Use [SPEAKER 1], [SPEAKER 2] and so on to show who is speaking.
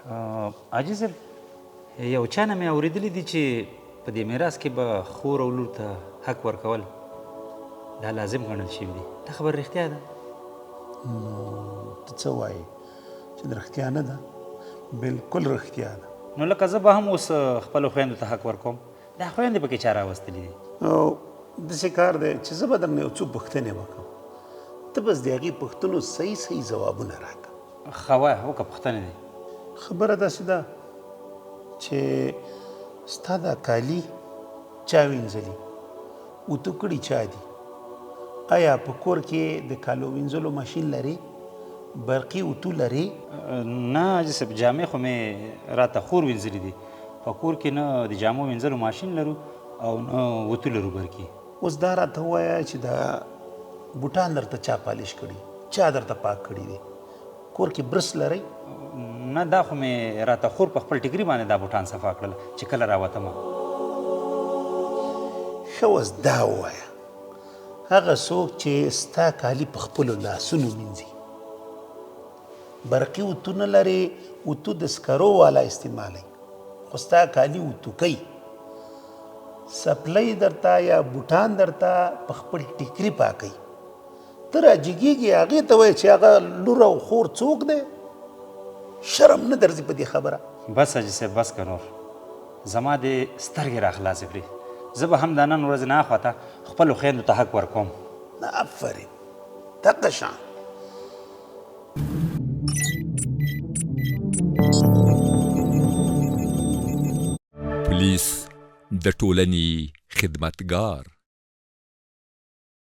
[SPEAKER 1] حاجي صاحب، یو چا نه مې اورېدلي دي چې په دې میراث کې به خور او لور ته حق ورکول دا لازم ګڼل شوي دي، دا خبره رښتیا ده؟
[SPEAKER 2] نو ته څه وایې چې د رښتیا نه ده؟ بالکل رښتیا ده.
[SPEAKER 1] نو لکه زه به هم اوس خپلو خویندو ته حق ورکوم، دا خویندې پکې چا راوستلې دي؟
[SPEAKER 2] او داسې کار دی چې زه به درنه یو څو پوښتنې وکړم، ته بس د هغې پوښتنو صحیح صحیح ځوابونه راکړه.
[SPEAKER 1] ښه وایه، وکړه پوښتنې دې.
[SPEAKER 2] خبره داسې ده چې ستا دا کالي چا وینځلي، اوتو کړي چا دي؟ آیا په کور کې د کالو وینځلو ماشین لرې؟ برقي اوتو لرې؟
[SPEAKER 1] نه حاجي صاحب، جامې خو مې راته خور وینځلي دي. په کور کې نه د جامو وینځلو ماشین لرو او نه اوتو لرو برقي.
[SPEAKER 2] اوس دا راته ووایه چې دا بوټان درته چا پالش کړي، چا درته پاک کړي دي؟ کور کې برس لرئ؟
[SPEAKER 1] نه، دا خو مې راته خور په خپل ټیکري باندې دا بوټان صفا کړل چې کله راوتم.
[SPEAKER 2] ښه، اوس دا ووایه، هغه څوک چې ستا کالي په خپلو لاسونو مینځي، برقي اوتو نه لرې، اوتو د سکرو والا استعمالوي، خو ستا کالي اوتو کوي، څپلۍ درته یا بوټان درته په خپل ټیکري پاکوي، ته راجګېږي هغې ته وایې چې هغه لور او خور څوک دی؟ شرم نه درځي په دې خبره؟
[SPEAKER 1] بس حاجي صاحب، بس که نور زما دې سترګې را خلاصې کړې، زه به هم دا نن ورځې نه اخوا ته خپلو خویندو ته حق ورکوم.
[SPEAKER 2] آفرین، دقه شان.
[SPEAKER 3] پولیس د ټولنې خدمتګار.